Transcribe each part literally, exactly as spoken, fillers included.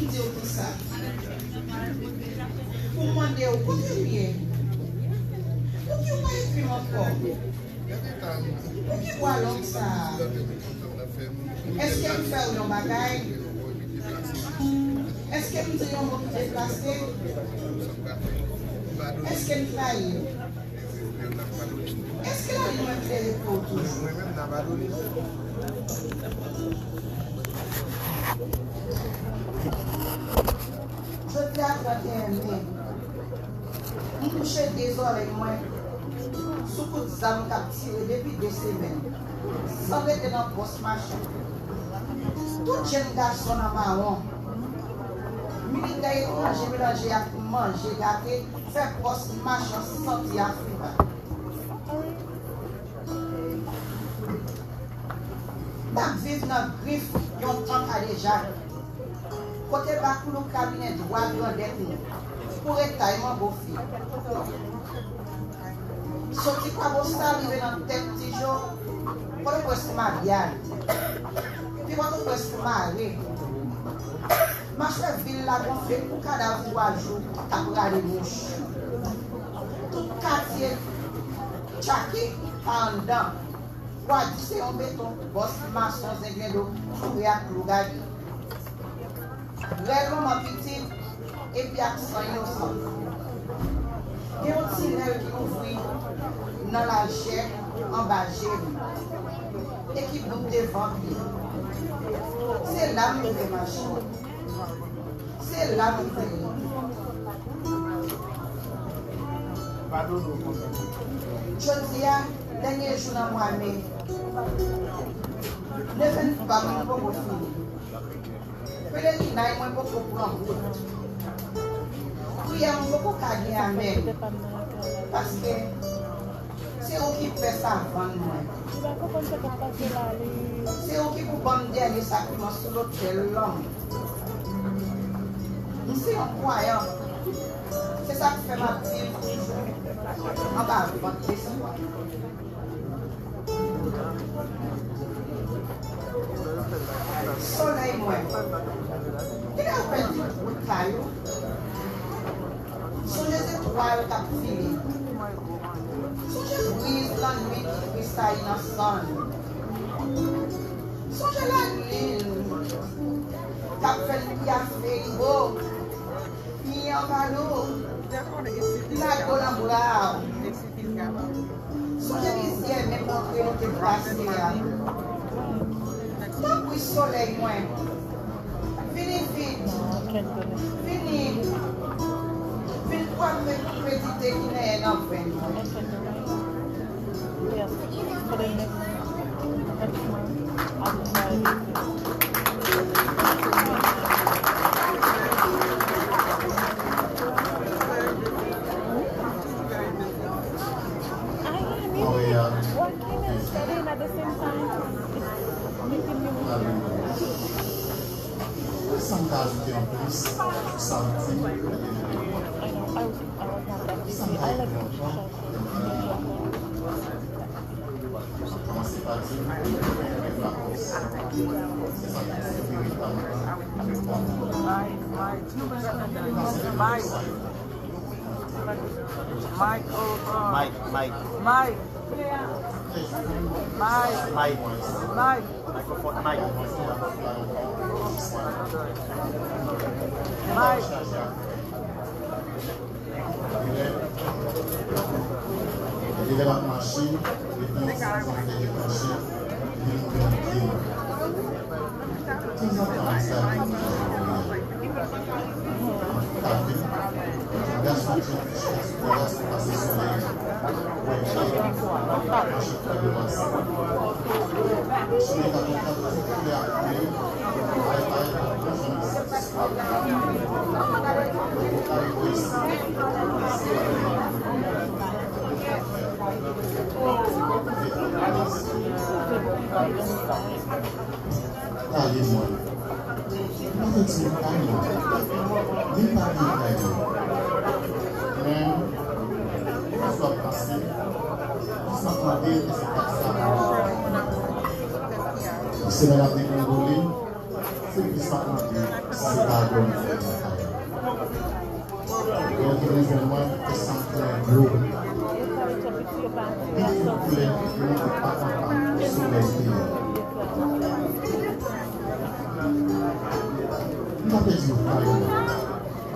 Di w kisa? Pou m mande w, kote m ye? Pouki w pa ekri m ankò? Pouki bwa long sa a? Èske m fè w yon bagay? Èske m di yon mo ki deplase? Èske m trayi w? Èske lavi mwen vle repo w toujou? Jodi a trannteyen me, m kouche de zòrèy mwen sou kout zam k ap tire depi de semèn, san rete nan pòs machin. Tout jèn gason nan mawon. Militè etranje melanje ak manje gate fè pòs machan santi Afrika. M ap viv nan grif yon tan kadejak, kote bakoulou kabinè dwa grandèt nou pou retay mango fye. Soti Kwabosta rive nan tèt Tijo, Pòtoprens mabyal, pi Pòtoprens mare. Machwè vil la gonfle kou kadav twa jou k ap rale mouch. Tout katye Chaki pa anndan. Wa di se yon beton, bòs mason zenglendo foure ak klou gade. Rèl manman pitit, epi ak san inosan. Gen yon tinèl ki ouvri nan lajè anba je m e ki bout devan pye. Se la m rive mache. Se la m rive. Jodi a, dènye jou nan mwa me. Nevenn pa m poko fini. Pelerinay mwen poko pran wout. Priyè m poko ka gen amèn. Paske se ou ki fè sa vann mwen. Se ou ki pou ban m dènye sakriman sou lotèl lanmou. M se yon kwayan. Se sa k fè m ap viv toujou anba vant lespwa. Solèy mwen, kilè w pèdi wout kay ou? Sonje zetwal k ap file. Sonje briz lannwit ki tristayi nan sann. Sonje lalin k ap fè n pyafe, Ibo. Miyan Valou, lago nan bra w. Sonje lizyè menm antre nou te trase a. Tanpri solèy mwen, vini vit, vini, vin pran medite ki nèyè nan venn mwen. Montréal. Sa m ka ajoute anplis sou sa w di? Sa m ka ekri ankò? Kòmanse pa di, se sa ki se veritabman. Mike, Mike, oh, oh. Mike, Mike. Mike. Mike. Mike. Mike. Microphone, Mike. Mike. Elèv, elèv ap mache, epi yon ti zafè deklanche, li mouri nan pye m. Tanzantan, m sa vin nan jònye a. An tout ka vin, yon gason ki jan fichka sou tèras pou pase solèy la. Wè, mache. Chemen ta kontan, tout koulè ap koule, bay, bay, bon jan de satisfaksyon. Nan vo kare res, se la. Tande mwen. Mwen te di nou kay mwen. Li pa gen kay mwen. Men, plis w ap panse, plis w ap mande, èske kay sa a bon? Semèn ap dekonvole, se plis w ap mande, Se pa bon fè lakay. Lè w vin jwenn mwen, te santi mwen dlo. Li tout koulè, li montre pa konpa sou lèvye a. M pa pèdi yon fwaye.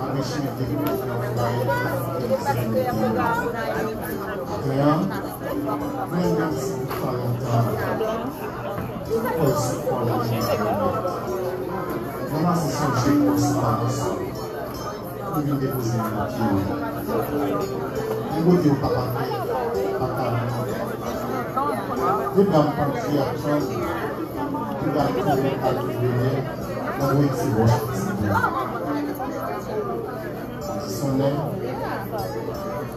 Anpeche m te pran yon fwaye ki se yon fwaye. Atè an, mwen menm si pou pa lontan. Pòz sou kò la, ranmase sonje pòz sou balans. Pou vin depoze nan pye w. Yon kote w pa pa fè, pa ka nan. De dam pandye ap tann pou gade kote al vire nan voye ti wòch ti bò. Sonnen,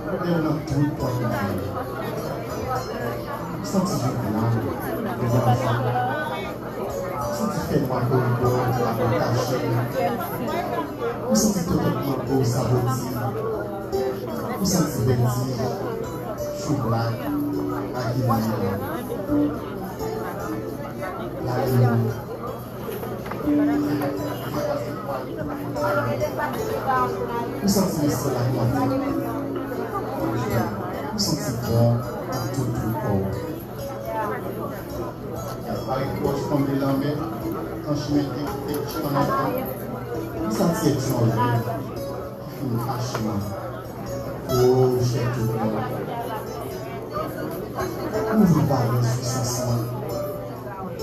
lè w nan tout pòt mwen. M santi jouk la, mezanmi. M santi fènwa koridò, abò kache. M santi totòt mango, saboti. M santi vèti, choublak, agiman. Lalin. M santi lespri la monte. M santi bon nan tout, tout kò w. Bay pwòch tonbe lanmè, tan chimen te, te chan anvan. M santi èt yon lè ki fin kache mwen. O, chè tout mwen. Ouvri valè jwisans mwen.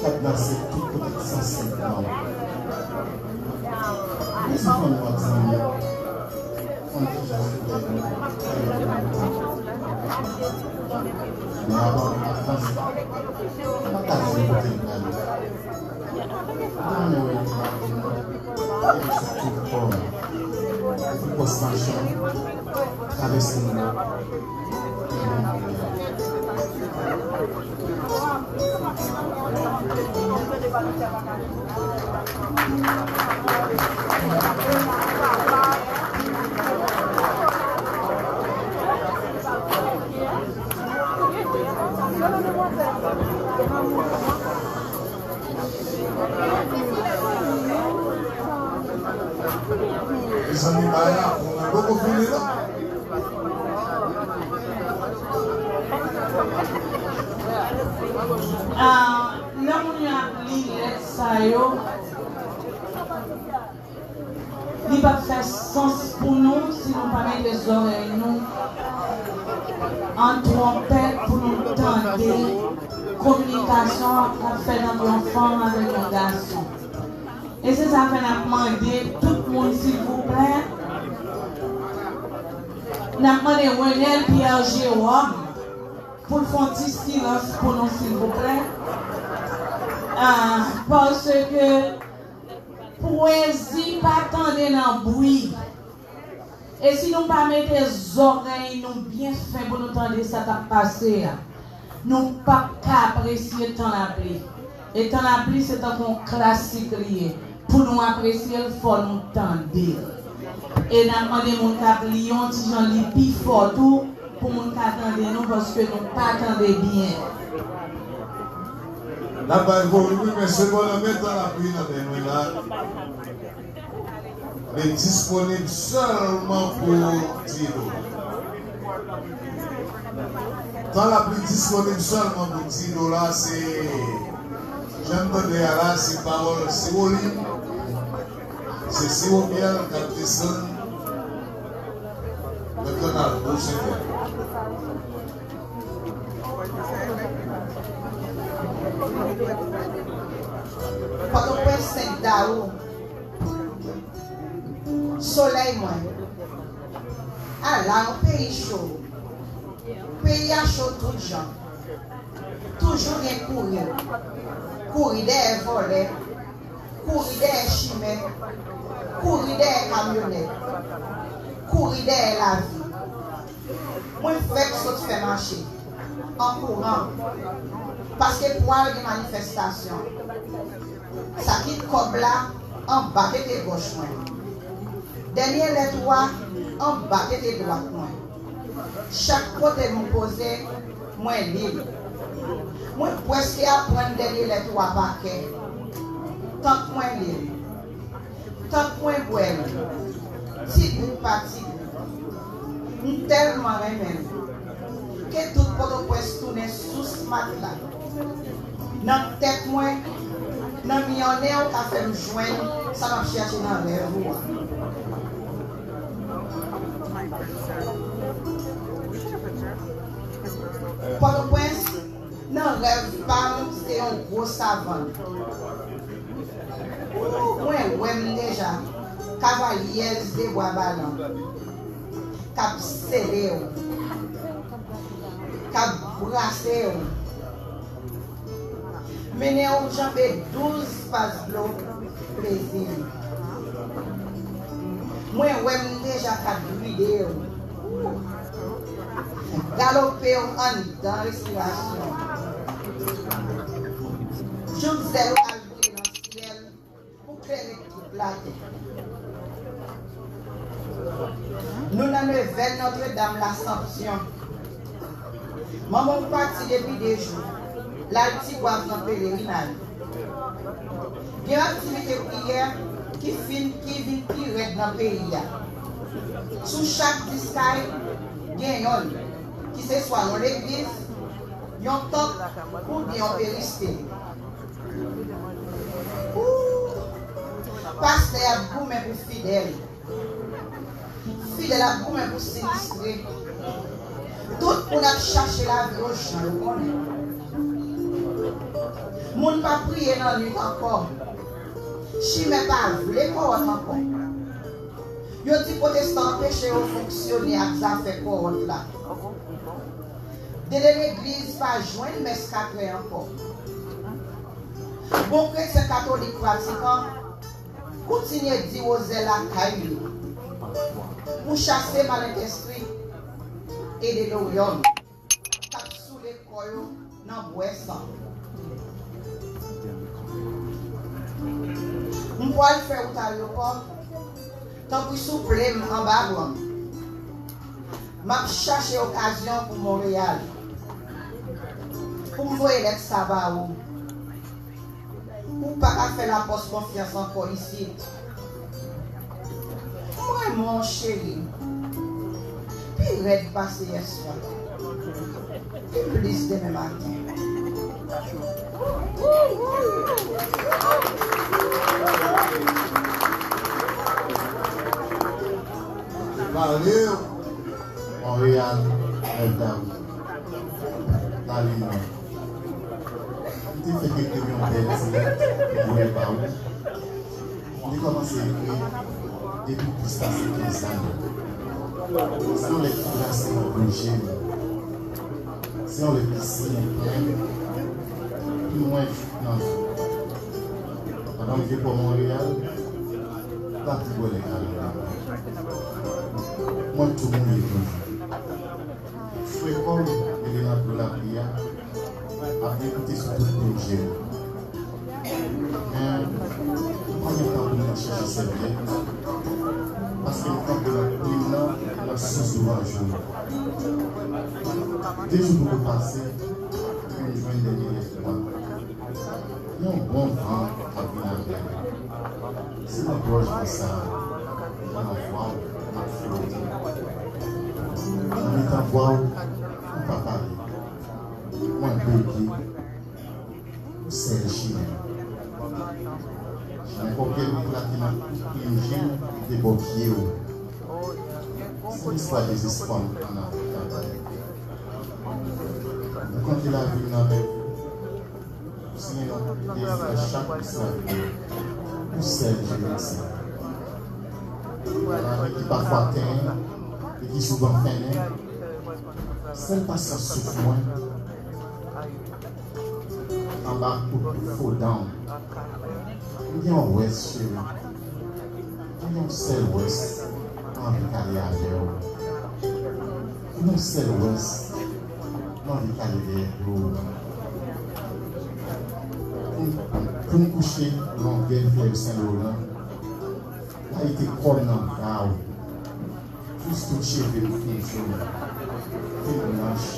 Kadnase tout kote ki sanse pran. Mezi fanm nou ak zanmi yo. Fanm ki jan sou tèt nou. Mwen avan m ap avanse. M pa ka di nou kote m prale. Mwen renmen wè imaj nou. Epi sou tout kò m. Epi pòs machin. Travèse nou. Mezanmi, bagay la poko fini non. Ah, lè moun yo ap li lèt sa yo, li p ap fè sans pou nou si nou pa mete zòrèy nou an twonpèt pou nou tande kominikasyon k ap fèt ant yon fanm avèk yon gason. E se sa fè n ap mande tout moun, silvouplè, n ap mande Renel Pierre Jérôme pou l fè yon ti silans pou nou, silvouplè. Ah, paske pwezi pa tande nan bri. E si nou pa mete zòrèy nou byen fen pou nou tande sa k ap pase a, nou p ap ka apresye Tan lapli. E Tan lapli se tankou yon klasik li ye. Pou nou apresye l, fò nou tande l. E n ap mande moun k ap li yon ti jan li pi fò tou, pou moun ka tande nou, paske nou pa tande byen. N ap bay volum wi, men se bon nan men Tan lapli nan men mwen la. Li disponib sèlman pou dis dola. Tan lapli disponib sèlman pou dis dola, se, jan n tande a la, se pawòl Sewolin, se Sewomyèl k ap desann nan kanal Gwo Sentè. Pòtoprens, senk dawou. Solèy mwen. Ala yon peyi cho. Peyi a cho tout jan. Toujou gen kouri. Kouri dèyè vòlè. Kouri dèyè chimè. Kouri dèyè kamyonèt. Kouri dèyè lavi. Mwen fèk sot fè mache an kouran, paske pral gen manifestasyon. Sa ki kòb la anba tete gòch mwen. Dènye lèt ou a anba tete dwat mwen. Chak kote nou poze, mwen li l. Mwen prèske aprann dènye lèt ou a pa kè. Tank mwen li l. Tank mwen bwè l, ti gout pa ti gout. M tèlman renmen l. Ke tout Pòtoprens tounen sous matla. Nan tèt mwen, nan miyonnen w ka fè m jwenn sa m ap chèche nan rèv ou a. Pòtoprens, nan rèv pa m, se yon gwo savann. Mwen wè m deja, kavalyèz de bwa balan, k ap sele w, k ap brase w, mennen w janbe douz pas dlo plezi. Mwen wè m deja k ap bride w, galope w anndan respirasyon, jouk zèl ou al vole nan syèl pou klere tout latè. Nou nan nevèn Nòtredam Lasanpsyon. Manman w pati depi de jou, l al Tigwav nan pelerinaj. Gen aktivite priyè ki fin, ki vin pi rèd nan peyi a. Sou chak dis kay, gen yonn, ki se swa yon legliz, yon tanp, oubyen yon peristè. Ooh! Pastè ap goumen pou fidèl. Fidèl ap goumen pou sinistre. Tout moun ap chache lavi yo jan yo konnen. Moun pa priye nan nwit ankò. Chimè pa vle kòwòt ankò. Yo di pwotestan anpeche yo fonksyone ak zafè kòwòt la. Dele legliz pa jwenn mès katrè ankò. Bon kretyen katolik pratikan kontinye di wozè lakay yo pou chase malentespri e deliriyòm k ap soule kò yo nan bwè san. M pral fè wout ayewopò, tanpri souple m anba bra m. M ap chache okazyon pou Monreyal, pou m voye lèt sa ba ou. Ou pa ka fè lapòs konfyans ankò isit. M renmen w, cheri. Pi rèd pase yèswa. Pi plis demen maten. Prepare w, Monreyal, nèf dawout. Lalin mwen. M te fèk ekri w yon bèl ti lèt pou voye ba ou. M te kòmanse ekri depi plis pase kenz ane. Se yon lèt ki brase nan gwo je m. Se yon lèt ki siyen plen, pi lwen jouk nan jou. Pandan m vye pò Monreyal, lapli bwè lè kalanbè. Mwen tou mouye toujou. Fre kò m mele nan dlo lapli a ap degoute sou tout po m je m. Men, m pa gen tan pou m nan chèche sèvyèt, paske m kanpe nan plim nan, nan sous lwanj ou. De jou poko pase, epi m jwenn dènye lèt ou a. Yon bon van ap vin avè l. Se nan gòj van sa a, nan vwa w ap flote. Nan mitan vwa w, ou pa pale. Mwen bege pou sèl chimè. Jan kòkèy ou plake nan tout plim je m, ou te bò pye w. Se lespwa dezespwa m ann Afrik. Ou kanpe lavi m nan rèv. Ou siyen yon dezi nan chak plis lavi m. Ou sèl je m se. Lavi ki pafwa tenyen e ki souvan fennen. Sèl pasyans souf mwen. Anba kout fo dan w. M gen yon wès, cheri. M gen yon sèl wès, m anvi kale avè w. M gen yon sèl wès, m anvi kale dèyè do w. Pou m, pou m kouche longè flèv Sen Loran, layite kò m nan bra w. Jis tout cheve m fin jòn, fin blanch,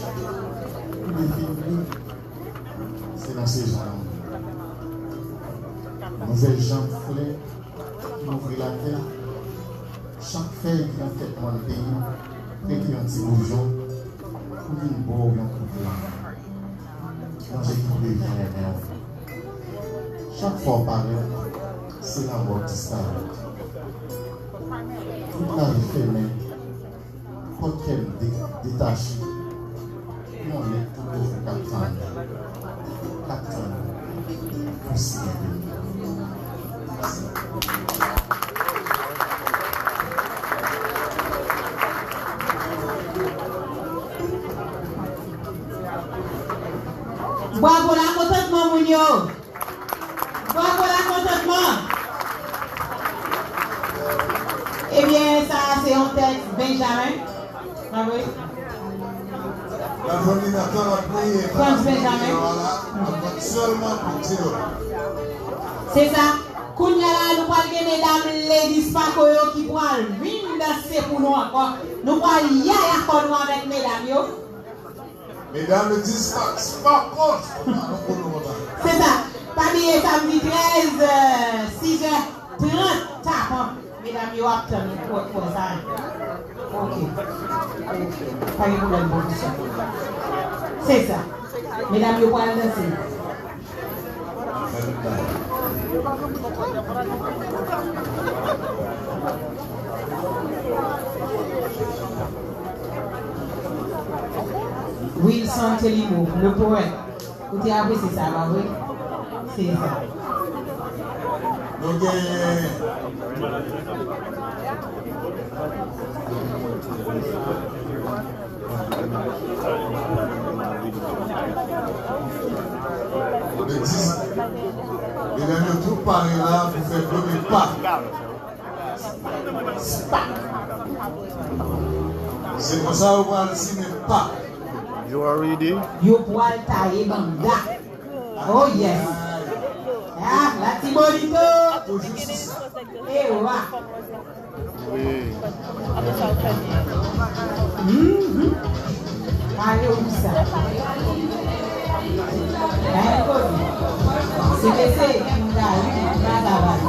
oubyen fin gri, selon sezon an. Nouvèl janm flè ki Louvri latè, chak fèy ki nan tèt mòn peyi m prete yon ti boujon pou vin ba w yon kout lanmè. Yon je ki plezi renmen w. Chak fwa w parèt, se lanmò w disparèt. Tout lavi fèmen, pòt kè m de-, detache. Yon lèt pou tout moun k ap tann, k ap tann pou siyen de nou. Bravo, lakontantman, moun yo! Bravo, lakontantman! Ebyen, sa a se yon tèks Benjamin. Pa vre? Frantz Benjamin. Se sa. Kounye a la, nou pral gen medam Lady Spako yo ki pral vin danse pou nou ankò. Nou pral yaya kò nou avèk medam yo. Medam yo di spa, spa kòch. Se sa. Pa bliye samdi trèz, euh, sis è trant tapan. Medam yo ap tann ou, kwè, kwè sa. Ok. Ok. Pa gen pwoblèm, pwofesè. Se sa. Medam yo pral danse. Wilson Telimo, le poète. Ou te apresye sa, pa vre? Se sa. Nou gen Medam yo tout pare la pou fè premye pa. Se konsa yo pral simen pa. You are ready? Yo pral taye banda. Oh yes. Ah, Latibonito. Ewa. Wi. Mhm. Pale ou sa. Bay kote. Se mesye ki ta wi, pa travay.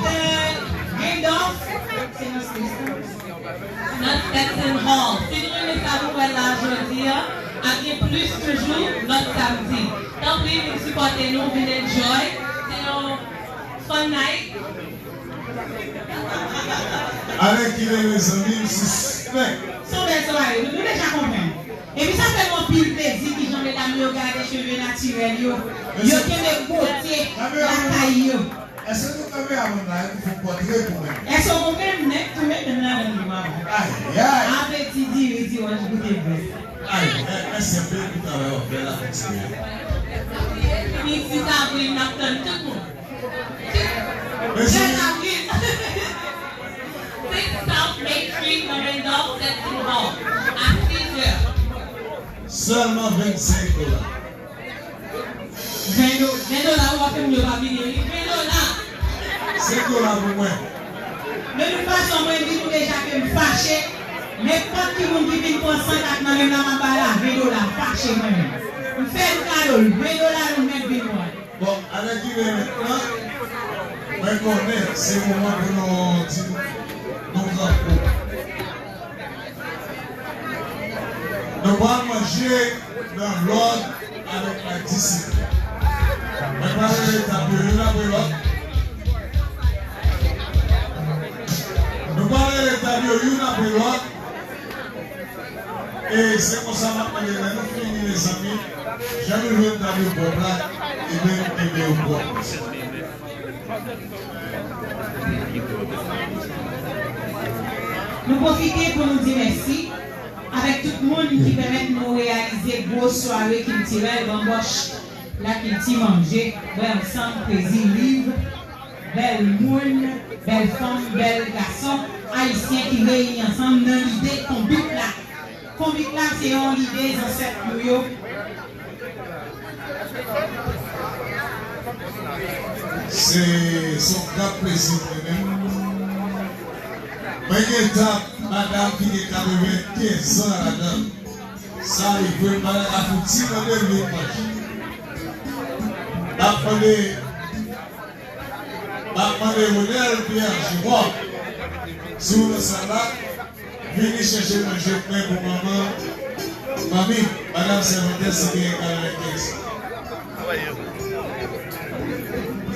Randolph, nan Stetson Hall. Si nou renmen sa nou wè la jodi a, ap gen plis toujou lòt samdi. Tanpri, vin sipòte nou, vin enjoy. Se yon fun night. Alè ki vle, mezanmi, m sispèk. Se yon bèl sware, nou, nou deja konprann. Epi sa fè m anpil plezi kijan medam yo gade cheve natirèl yo. Yo kenbe bote lakay yo. Èske nou kanpe avè m la, nou fè pòtre pou mwen? Èske w konprann nèg tou mete m ladan li, mama? Ay, ay. Apeti diri, ti wòch, goute bwès. Ay, mè-, mèsi anpil pou travay w ap fè la, kontinye. Finik sis avril, n ap tann tout moun. Mezanmi. Six South Main Street, Norendorf, Stetson Hall, à six heures. Sèlman vennsenk dola. Ven do-, ven dola, ou pa fè moun yo pa vini, wi. Ven dola. Senk dola pou mwen. De tout fason, mwen di nou deja ke m fache. Nenpòt ki moun ki vin pran san kat nan men m nan, m ap ba l a ven dola. M fache mwen menm. M fè l kado l. Ven dola nou mèt vin pran. Bon, alè ki vle mentnan, mwen konnen se moman pou nou di nou kanpe. Nou pral manje nan lòd avèk la disiplin. Mwen pral rele tab yo youn apre lòt. Nou pral rele tab yo youn apre lòt. E se konsa m ap mande lè nou fini, mezanmi, jan nou jwenn tab yo pwòp la, ebyen nou kenbe yo pwòp. Nou pwofite pou nou di mèsi avèk tout moun ki pèmèt nou reyalize gwo sware kiltirèl Banbòch, lakilti manje, bwè ansanm, pwezi, liv, bèl moun, bèl fanm, bèl gason ayisyen ki reyini ansanm nan lide konbit la. Konbit la se yon lide zansèt nou yo. Se, se yon gran plezi pou mwen menm. Mwen gen tab madanm ki gen katrevenkenz an ladan l. Sa rive, m pa ta ka fouti mande l vin manje. M ap mande, m ap mande Ronel Pierre Girard, si w nan sal la, vini chèche manje plen pou manman, manmi, madanm sèvitès ki gen katrevenkenz an.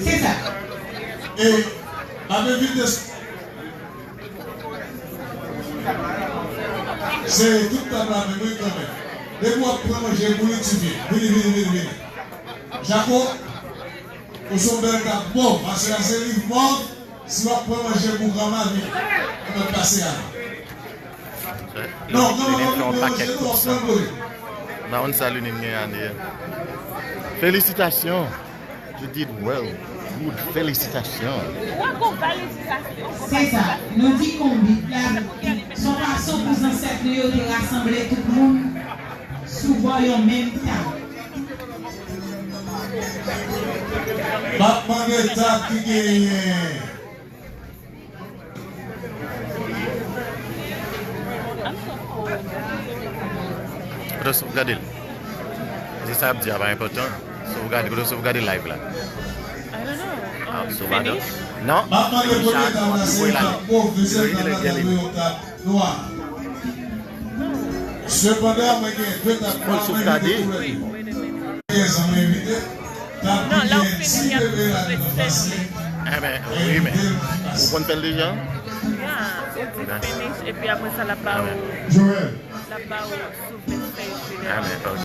Se sa. E m ap envite Se tout tab la menm, wi, kanmenm. Depi w ap pran manje pou li, ti fi. Vini, vini, vini, vini. Jako, ou se yon bèl tab mòv. Paske a se liv mòv, si w ap pran manje pou granma, vini. Ann pase a. Non, granma pa pou pran manje, non, w ap pran pou li. Nan yon sal uni m gen ane. Felisitasyon. You did well. Good. Felisitasyon. Ou wè gon felisitasyon. Se sa. Nou di konbit la, se yon fason pou zansèt nou yo te rasanble tout moun sou bò yon menm tab. M ap mande tab ki genyen. Kote w sot gade l? Se sa y ap di a pa enpòtan. Sot gade, kote w sot gade live la? I don't know. Ah, um, sot gade? Non? M ap mande premye tab la, se yon tab mov, dezyèm tab la, ta dwe yon tab nwa. Sepandan, mwen gen de tab nwa, mwen gen de koulè. Enben, wi, men ou konn fè l deja? Yeah, ou di finish, epi apre sa, l ap ba ou, l ap ba ou soupe fèy fidèl. Enben, ok.